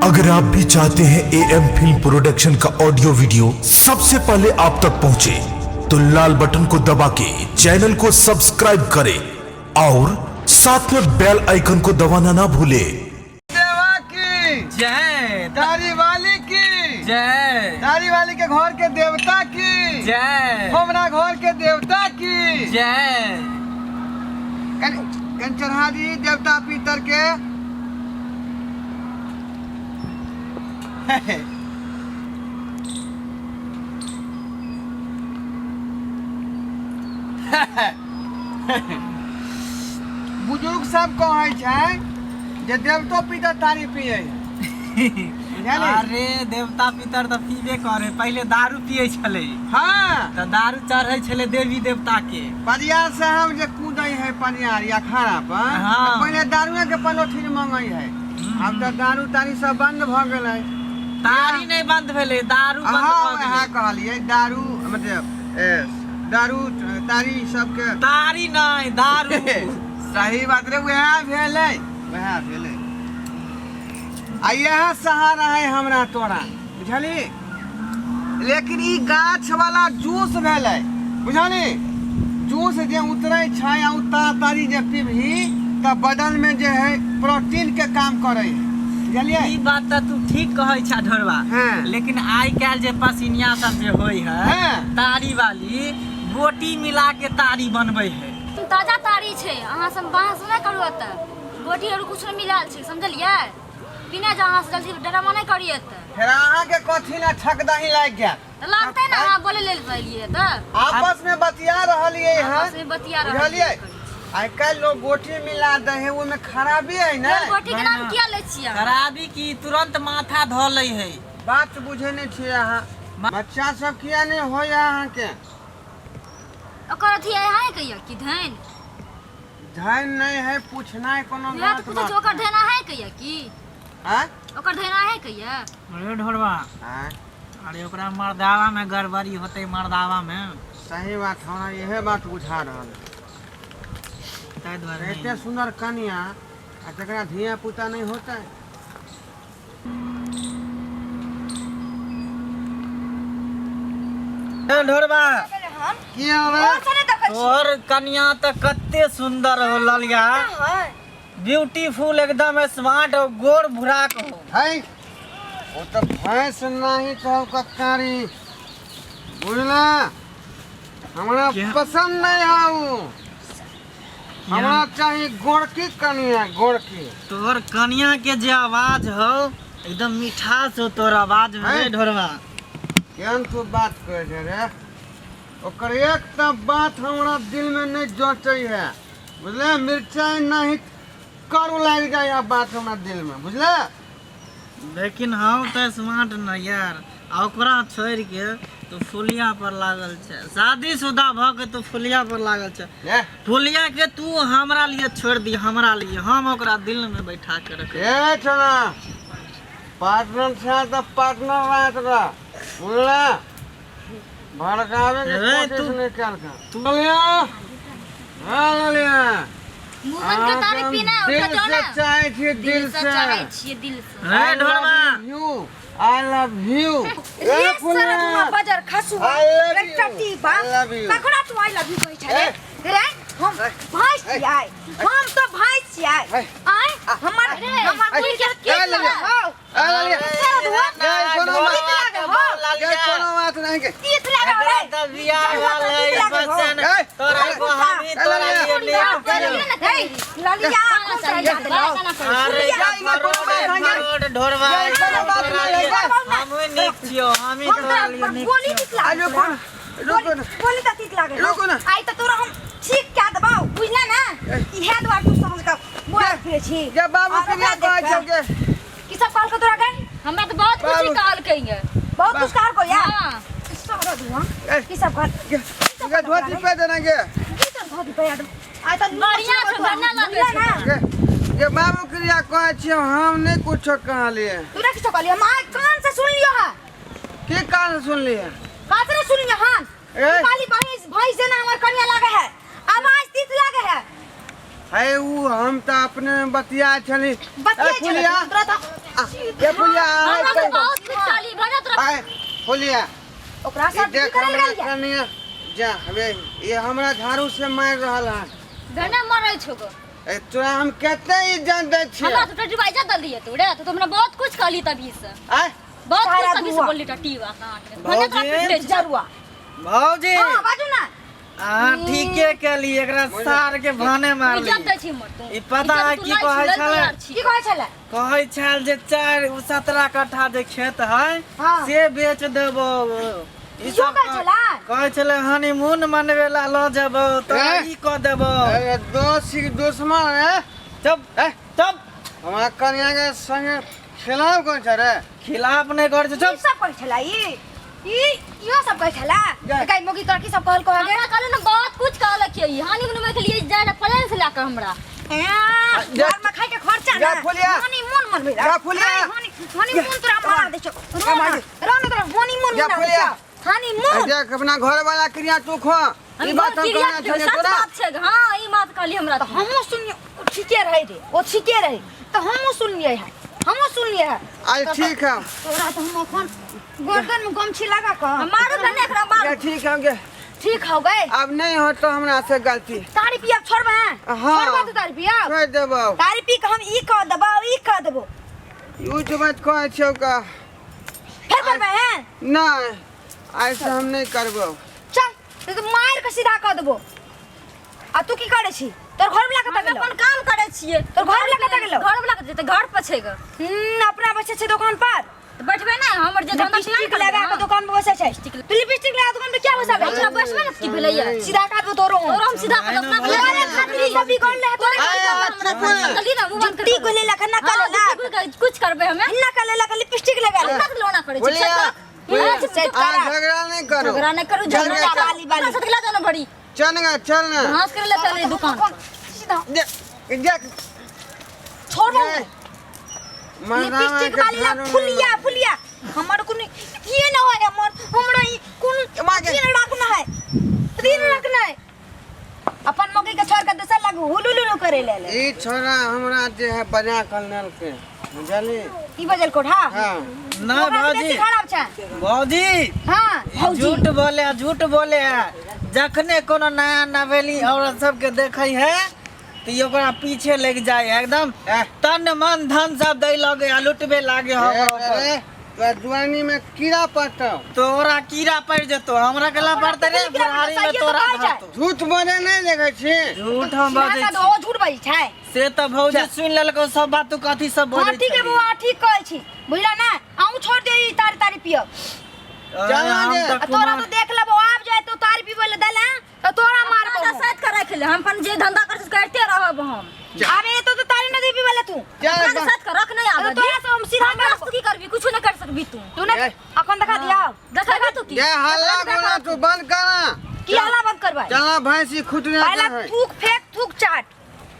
अगर आप भी चाहते हैं ए एम फिल्म प्रोडक्शन का ऑडियो वीडियो सबसे पहले आप तक पहुंचे, तो लाल बटन को दबा के चैनल को सब्सक्राइब करें और साथ में बेल आइकन को दबाना ना भूलें। देवा की जय। तारी वाली की जय। तारी वाली के घर के देवता की जय। हमरा घर के देवता की जय। कन कन चढ़ा दी देवता पितर के। बुजुर्ग सब कहै छै जे देवतो पितर तारी पिए है। बुझलियै? अरे देवता पितर तऽ पीबे करे, पहिले दारू पिए छलै। हाँ। तऽ दारू चढ़ै छलै देवी देवता के। परियार साहब जे कूदै है परियार या अखाड़ा पर। हाँ। तऽ पहिले दारुए के पलोथिन मंगै है। आब तऽ दारू तारी सब बंद भऽ गेलै। तारी नहि बंद भेलै, दारू बंद हाँ भऽ वएह गेलै। कहलियै दारू मतलब दारू तारी सबके। तारी नहि, दारू। सही बात रे, वएह भेलै वएह भेलै। आ इएह सहारा है हमरा तोरा, बुझली? लेकिन ई गाछ वाला जूस भेलै, बुझली? जूस जे उतरै छै आ उ तारी जे पीबही तऽ बदन में जे है प्रोटीन के काम करै है, बुझलियै? ई बात तऽ तू ठीक कहै छा ढोरबा। हाँ। लेकिन आइ काल्हि जे पसीनिया सब जे होइ है। हाँ। तारी वाली गोटी मिला के तारी बनबै है। ताजा तारी छै, अहाँ सब बहस नहि करू। एतऽ गोटी आर कुछ नहि मिलायल छै, समझलियै? बिना जा अहाँ से जल्दी ड्रामा नहि करियै एतऽ। फेर अहाँके कथी ने ठक दही लागि गेल? तऽ लागतै ने, अहाँ बोले लेल पहलियै तऽ। आपस में बतिया रहलियै हँ। आपस में बतिया रहल। बुझलियै, आइ काल्हि लोग गोटी मिला दै है, ओहिमे खराबी है ने। गोटी के नाम किया लै छियै अहाँ? खराबी की, तुरंत माथा धऽ लै है। बात बुझै नहि छियै अहाँ। बच्चा सब किया नहि होइया अहाँके? ओकर अथी अहाँ कहिया की धैन? धैन नहि है पूछनाइ कोनो वएह तऽ गलत पूछै बात। छी, ओकर धैन अहाँ कहिया की? आँय? ओकर धैन अहाँ कहिया? अरे ढोरबा। आँय? अरे ओकरा मर्दावा में गड़बड़ी होतै, मर्दावा में। सही बात, हमरा इहे बात बुझा रहल है। ताहि दुआरे एते सुंदर कनिया आ तकरा धिया पुता नहि होतै? ए ढोरबा। की होवे? तोहर कनिया तऽ कते सुंदर हो ललिया, ब्यूटीफुल एकदम, स्मार्ट हो, गोर भुराक हो। है ओ तऽ भैंस नाही कहू कक्कारी, बुझला? हमरा क्या? पसंद नहीं है उ। हमरा चाही गोरकी कनिया, गोरकी। तोहर कनिया के जे आवाज हो, एकदम मिठास हो तोहर आवाज में। रे हैं? ढोरबा। केहन तू बात कहै छै रे? ओकर एकटा बात हमरा दिल में नहीं जचै है, बुझले? मिरचाई नहीं करू लागि जाइ है बात हमरा दिल में, बुझले? लेकिन हम तऽ स्मार्ट न यार, आ ओकरा छोड़ि के तू फुलिया पर लागल छै। शादीशुदा भऽ के तू फुलिया पर लागल छै। ए। फुलिया के तू हमरा लिए छोड़ दी, हमरा लिए, हम ओकरा दिल में बैठा के रख। ए छना, पार्टनर छै तऽ पार्टनर रात रह, बुझले? भड़कावे के ए, कोशिश तू- नहीं कयल कर। ललिया, हाँ ललिया। मुंह बंद कर, तारी पीना है, दिल उठा जाओ से ना। चाहे छी, दिल से से चाहे छियै, दिल से। रे ढोरबा। You I love you. रे सरदुआ बजर खसुआ। I love रे you. टट्टी बा। I love you. ककरा तू I love you कहै छले? ए। रे हम भैंस छियै, हम तो भैंस छियै। ए। आय हमर रे, हमर ई के ए, ललिया। हो। ए ललिया। सरदुआ ए, कोनो बात लागल हो। ए, कोनो बात नहीं के। तीत लागल एकरा रे। तऽ बियाह भेल है बचन। ए, तोरा को हमी तोरा लिए लेट करियो। हे ललिया खाना खुश चाहिए, रह बात ना करू। अरे या, ई कोनो बात नहीं के। फरोड ढोरबा। या, ई कोनो बात नहीं है के। हमहूँ नीक छियौ, हमही हम तोरा लिए तऽ नीक गोली छियौ। तीत लागल। आ, रुको ना, रुको ना। गोली तऽ तीत लागल। रुको ना। आइ तऽ तोरा हम ठीक कए देबौ, बुझले ने? इहे दुआरे तू समझ कऽ मोबाइल फिरै छी। जे बाबू और के ओकरा कहै देख छौ कऽ। के। की सब कहलकौ तोरा गै? हमरा तऽ बहुत कुछ बाबू। कहलकै ये। बहुत कुछ कहलकौ या? हाँ। सारा धुआं। ए। की सब कहल? के के धोती पे देना के। की सब धोती पे आइ तऽ बढ़िआँ छौ, बढ़िआँ लागै बुझले छौ। ने? के के बाबू क्रिया कहै छियौ, हम नहि कुछो कहलियै। तू नहि किछो कहलियै, हम आइ कान से सुनलियौ हँ। की कान से सुनलियै? कान से नहि सुनलियौ हन। ए। तू काली भैंस भैंस जेना हमर कनिया लागे है, आवाज तीत लागे है। है उ हम तऽ अपने बतिया छली। बतिया ए, फुलिया तोरा तऽ ए फुलिया आय हमरा तऽ बहुत कुछ चाली भरे तोरा। आय फुलिया, ओकरा ई साथ की देख करे हमरा लगलियै? कनिया जा हवे ये हमरा झाड़ू से मारि रहल हन। धने मरै छौ गो। ए तोरा हम कते इज्जत दै छियै। हमरा तो टटीबा इज्जत दल दिए तू रे, तू तो हमरा बहुत कुछ कहली तभी से। आय बहुत कुछ सारा तभी से दुआ। बोलली टटीबा काट के। भने तोरा भौजी। पीट दै छौ। जरुआ। भौजी। हां, बाजू ना। अहाँ ठीके केली, एकरा सार के भाने मारली। इज्जत दै छी हमर तू। ई पता है इज्जत तू की लै छी, कहै लै छलै? तैयार छी। की कहै छलै? कहै छल जे 4 17 कट्ठा जे खेत है हाँ। से बेच देबो। ई इहो सब कहै छलै? कहै छलै हनीमून मनबे ला लऽ जेबो तोरा, ए? ई कऽ देबो। अरे दोस्त छी दुश्मन रे? चुप। ए? चुप। हमरा कनिया के संगे खिलाफ कोन छै रे? खिलाफ नहि करै छै, ई चुप। सब कहै छलै? ई ई इहो सब कहै छलै? जा। गाय मोगी तोरा की सब कहल कह गे? हमरा कहले ने बहुत कुछ कहलक ये, हनीमून में के लिए जाय ला प्लान से ला के हमरा। ए, जा। घर में खाइ के खर्चा जा ना। फुलिया। हनीमून मनबै जा फुलिया। हनीमून तोरा मना दै छौ। जा मार। रो ना, तोरा हनीमून जा मना दै फुलिया। छौ। हनीमून। देख अपना घर वाला क्रिया तू खो। हम ई बात हम क्रिया कहना छलियै सच तोरा। बात छै, हां ई बात कहली हमरा तऽ हमहूँ सुनिए, ओ ठीके रहै रे, ओ ठीके रहै तऽ हमहूँ सुनलियै है, हमहूँ सुनलियै है। आज ठीक है। तोरा तऽ हम अखन गर्दन में गमछी लगा कऽ मारू तऽ नहि एकरा मारू। जा ठीक है गे। ठीक हो गए। अब नहीं हो तो हमरा से गलती। तारी पियब छोड़बे? हाँ। छोड़बे तू तारी पियब? छोड़ देबो। तारी पी के हम ई कह देबो, ई कह देबो। यूज बात कहै छियौ का। फेर करबे हैं? नहीं, ऐसे हम नहीं करबो। चल तो मार के सीधा कह देबो। आ तू की करे छी? तोर घर वाला कतऽ हम गेलौ? अपन काम करै छियै। तोर घर वाला कतऽ गेलौ? घर वाला कतऽ जेतै, घर पर छै ग। अपना बैसे छै दुकान पर। तऽ बैठबै नहि, हमर जे धंधा छै लिपस्टिक लगा के दुकान पर बैसे छै। तू लिपस्टिक लगा दुकान पर क्या बैसाबे? हमरा बैठबै ने, की भेलैया? सीधा काट दो तोरो। तोरो हम सीधा कर अपना तोरे खातिर ई सब बिगड़ल है तोरे। आय, आय, चुप हो। चली ना मुंह बंद कर। जुत्ती को लेलक ना हाँ, कलेलक। जुत्ती को कुछ करबै हमे। ना कलेलक, लिपस्टिक लगा ले। अपना से लोना करै छी। बोलिया, चल, चुप, से चुप। आ करा। झगड़ा नहीं करो। झगड़ा नहि करू, चल झगड़ा गे, चल। बाली, बाली। अपना साथ ला जाना बड़ी। चल गे, चल ना। घास करे ला चले दुकान पर। सीधा देख देख। छोड़ ए, मर्दाना लिपस्टिक के वाली ला झाड़ू नहीं फुलिया लगा। फुलिया हमर कोनो ये न होय, हमर हमरा ई कोनो माँ के- ये न रखना है, ऋण रखना है। अपन मौके के छोड़ के दोसर लागू हुलु लुलु करे ले ले। ई छोरा हमरा जे है बजा कर नलके बुझली। ई बजल कोठा। हाँ। ना ओकरा से भौजी। बेसी खराब छै। भौजी। हाँ भौजी। झूठ बोले है, झूठ बोले है। जखने कोनो नया नवेली औरत सबके देखै है तऽ ई ओकरा पीछे लागि जाय है एकदम। एह। तन मन धन सब दै लगे आ लुटबे लागे है ओकरा ऊपर। अरे तोरा जुआनी में कीड़ा पड़तौ। तोरा कीड़ा पड़ि जेतौ, हमरा केला पड़तै रे? कीड़ा पड़तौ, बुढ़ारी में सहिए तऽ तोरा कहै छै। धरतौ। झूठ बोले नहीं देखै छी। झूठ हम सीधा बजै का छी। दो झूठ बजै छै। से तऽ भौजी सुनि लेलकौ सब बात, तू कथी सब हाँ बजै ठीक है छली। बौआ, ठीक कहै छी, बुझला ना? अहूँ छोड़ दियौ ई तारी तारी पियब। अरे, चल हम आगे। तऽ आ तोरा कुमार तो देख लेबो, आब जाय तो तारी पीबै ले देले तो तोरा मारबो। धंधा साथ के राखि ले, हम अपन जे धंधा करै छी करते रहब हम। आबे तो तो तारी नहीं पीबै ले तू। चल अपना बा- साथ के रख नहीं आबे। तो तोरा से हम सीधा हमरा से तू की करबी? कुछो नहीं कर सकबी तू। तू ने ए। अखन देखा दिया। देखेबी तू की? ये हल्ला गुल्ला तू बंद कर। की हल्ला बंद करबै? चलना भैंसी खुटने पहला है। थूक फेंक, थूक चाट।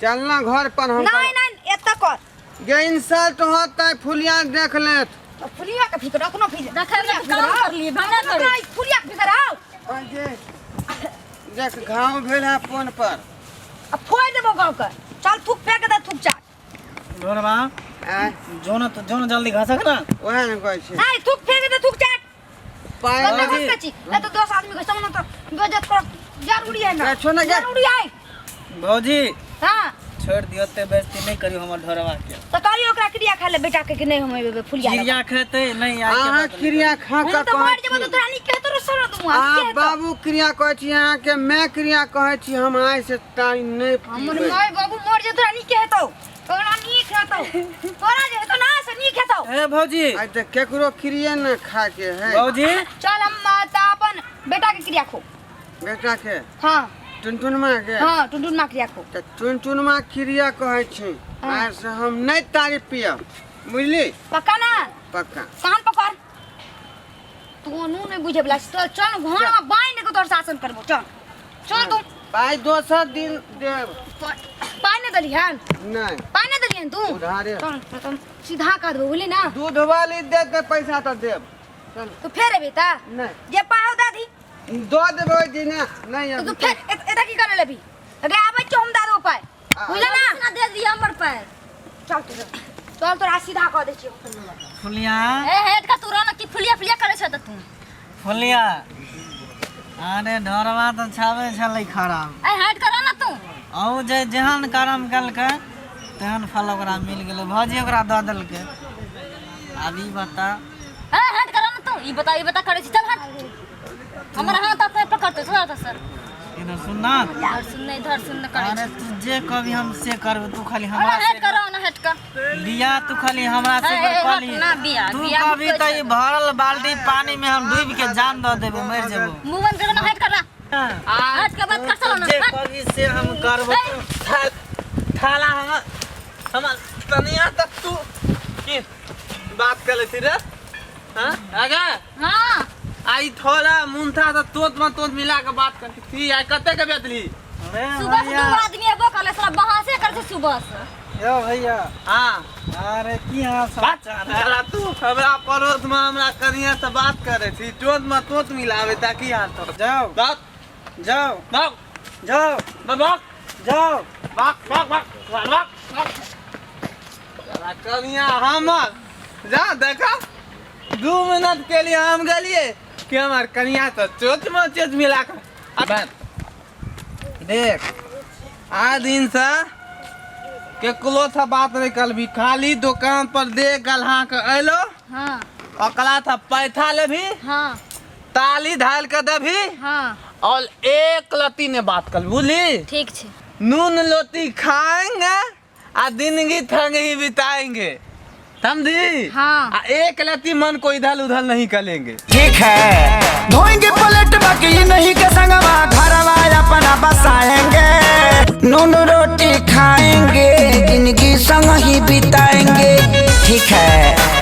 चलना घर पर हम। नहीं नहीं, एत कर। गे इंसल्ट होता फुलिया देख लेत। तो फुलिया के फिकर अखनो फिर देखेबी तऽ काम कर लिए भांगा कर। फुलिया के फिकर आओ। जे देख घाव भेल है फोन पर। अब फोड़ देबो गाँव के। चल थूक फेंक दे, थूक चाट। ढोरबा। आँय, जो न जो न जल्दी घसक ना। ओएह ने कहै छी। नहीं, थूक फेंक दे, थूक चाट। पाय बंदा बाबूजी। घसकै छी ए तो 10 आदमी के सामने तो बेइज्जत कर जरूरी है ना? ए, छोड़ ना, जा। जरूरी है। भौजी। हाँ। छोड़ि दियौ, एते बेइज्जती नहि करियौ हमर ढोरबा के। तो कहियो ओकरा क्रिया खा ले बेटा के कि नहीं हम एबे फुलिया लगा। क्रिया खेतै नहि आइ के अहाँ बाद। क्रिया खा हम कऽ तो मर कहै जेबो तो छी। तोरा नीक हेतो रे सर दूँ। अहाँ बाबू क्रिया कहै छी, अहाँके मैं क्रिया कहै छी, हम आइ से तारी नहि हमर पीबै। माय बाबू मर जे तोरा नीक हेतो, तोरा नीक हेतो, तोरा जे हेतो ना से नीक हेतो। ए भौजी। आइ तऽ केकरो क्रिया ने खा के है। भौजी। चल हम त अपन बेटा के क्रिया खो। बेटा के? हाँ। टुनटुनमा के? हाँ, टुनटुनमा क्रिया खो। तऽ टुनटुनमा क्रिया कहै छी, हाँ। आइ से हम नहि तारी पियब, बुझली? पक्का ना? पक्का। कान पकड़, तू नू नहीं बुझे वाला। चल चल, घर में बांध के तोर शासन करबो। चल चल तू। पाइ दोसर दिन देब। पाइ नहीं दली हन? नहि। पाइ नहीं दली हन तू? उधारे। चल चल, सीधा कर देबो, बुझली ना? दूध वाली दे दे पैसा तऽ देब। चल। तू फेर एबी ता? नहि। जे पाइ हो दादी दऽ देबै ओहि दिना नहि तो तू अभी। फेर एता की करे लेबी? अरे आबै छौ, हम दऽ देबो पाइ। बुझल ना? ना दे दिया हमर पैर। चल तू चल, तोरा सीधा कऽ दै छियौ। फुलिया। ए हेड का तू रह ना, की फुलिया फुलिया करे छ त तू? फुलिया, अरे ढोरवा तऽ छाबे छलै खराब। ए हेड कर ना तू। औ जे जेहन करम केलकै तेहन फल ओकरा मिल गेलै, भौजी ओकरा दऽ देलकै। आब ई बता। ए हेड कर ना तू, ई बता ई बता करे छी, चल हट। हमर हाथ अपने पकड़ते चल त सर। इधर सुन ना। इधर सुन नहीं, इधर सुन न करे अरे छी। तू जे कभी हम से करबे, तू खाली हमरा हमरा हेड से कर ना, हेड कर। बियाह तू खाली हमरा से ए, ए, कर ली। ना बियाह, तू बियाह कभी कोइ तऽ ई छै। भरल बाल्टी पानी में हम डूब के जान दऽ देबो, मरि जेबो। मुंह बंद कर ना, हेड कर ना। हट के बात कर चलो ना। जे हट। कभी से हम करबो। ए। थाला हम हम तनिया तक तू की बात कर लेती रे? हाँ आगा। हां। आई थोड़ा मुंथा तो तोत में तोत मिला के बात करती थी। आई कते के बेतली? अरे सुबह से भैया। दू आदमी एबो करले, साला बहासे कर छै सुबह से। यो भैया। हाँ। अरे की हाल बात समाचार है? अरे तू हमरा पड़ोस में हमरा कनिया से बात करे थी, तोत में तोत मिलावे ताकि हाल तो जाओ। बात जाओ। बात जाओ। बात जाओ। बात बात बात बात बात। साला कनिया हमर जा देखा 2 मिनट के लिए हम गेलिए कि हमार कनिया तो चोट में चोट मिला कर अब देख आ दिन से केकरो से बात नहीं करबी, खाली दुकान पर दे गलहा के अयलो। हां। ओकरा था पैथा लेभी। हां। ताली धाल के देभी। हां। और एक लती ने बात कर, बुझली? ठीक छै। नून लोटी खाएंगे आ जिंदगी थंग ही बिताएंगे, समझी? हाँ। आ एक लती मन को इधर उधर नहीं करेंगे। ठीक है, धोएंगे पलट बाकी नहीं के संगवा, घरवा अपना बसाएंगे, नून रोटी खाएंगे, जिंदगी संग ही बिताएंगे। ठीक है।